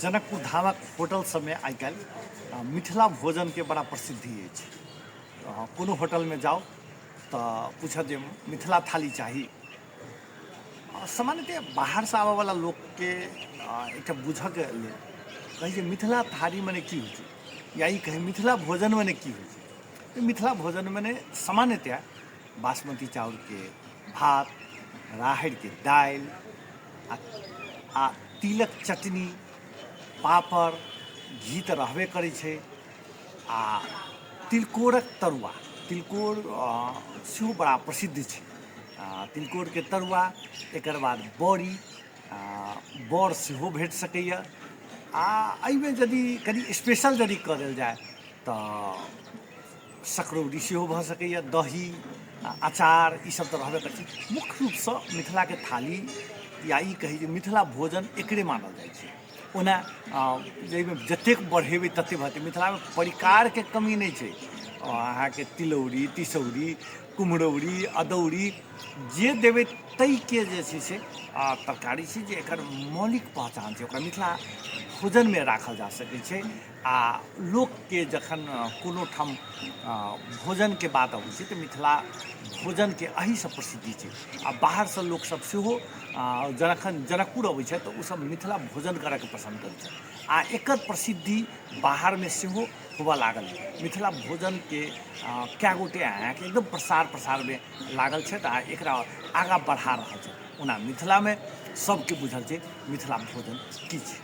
Janakpur धामक hotel सबमे आइ काल्हि मिथिला भोजनके बड़ा प्रसिद्धि अछि। कोनो होटलमे जाउ तऽ पूछत जे मिथिला थाली चाही। सामान्यतया बाहरसँ आबऽवला लोकके एकटा बुझऽके लेल कहै छै मिथिला थाली मने की होइ छै, या ई कहै मिथिला भोजन मने की होइ छै। तऽ मिथिला भोजन मने सामान्यतया बासमती चाउरके भात, राहड़िके दालि आ तिलक चटनी, पापड़, घी तऽ रहबे करै छै, आ तिलकोरक तरुआ। तिलकोर सेहो बड़ा प्रसिद्ध छै। तिलकोरके तरुआ, एकर बाद बड़ी, बड़ सेहो भेट सकैए। आ एहिमे यदि कनि स्पेशल यदि कऽ देल जाय तऽ सकरौरी सेहो भऽ सकैए। दही, अचार ईसब तऽ रहबे करै छै। मुख्य रूपसँ मिथिलाके थाली या ई कही जे मिथिला भोजन एकरे मानल जाइ छै। ओना जाहिमे जतेक बढ़ेबै ततेक बढ़तै। मिथिलामे परिकारके कमी नहि छै। अहाँके तिलौरी, तिसौरी, कुम्हरौरी, अदौरी जे देबै ताहिके जे छै से तरकारी छै जे एकर मौलिक पहचान छै, ओकरा मिथिला भोजनमे राखल जा सकै छै। आ लोकके जखन कोनो ठाम भोजनके बात अबै छै तऽ मिथिला भोजनके एहिसँ प्रसिद्धि छै। आ बाहरसँ लोकसभ सेहो जखन जनकपुर अबै छथि तऽ ओसभ मिथिला भोजन करयके पसन्द करै छथि, आ एकर प्रसिद्धि बाहरमे सेहो होबय लागल। मिथिला भोजनके कए गोटे अहाँके एकदम प्रसार प्रसारमे लागल छथि आ एकरा आगाँ बढ़ा रहल छथि। ओना मिथिलामे सभके बुझल छै मिथिला भोजन की छै।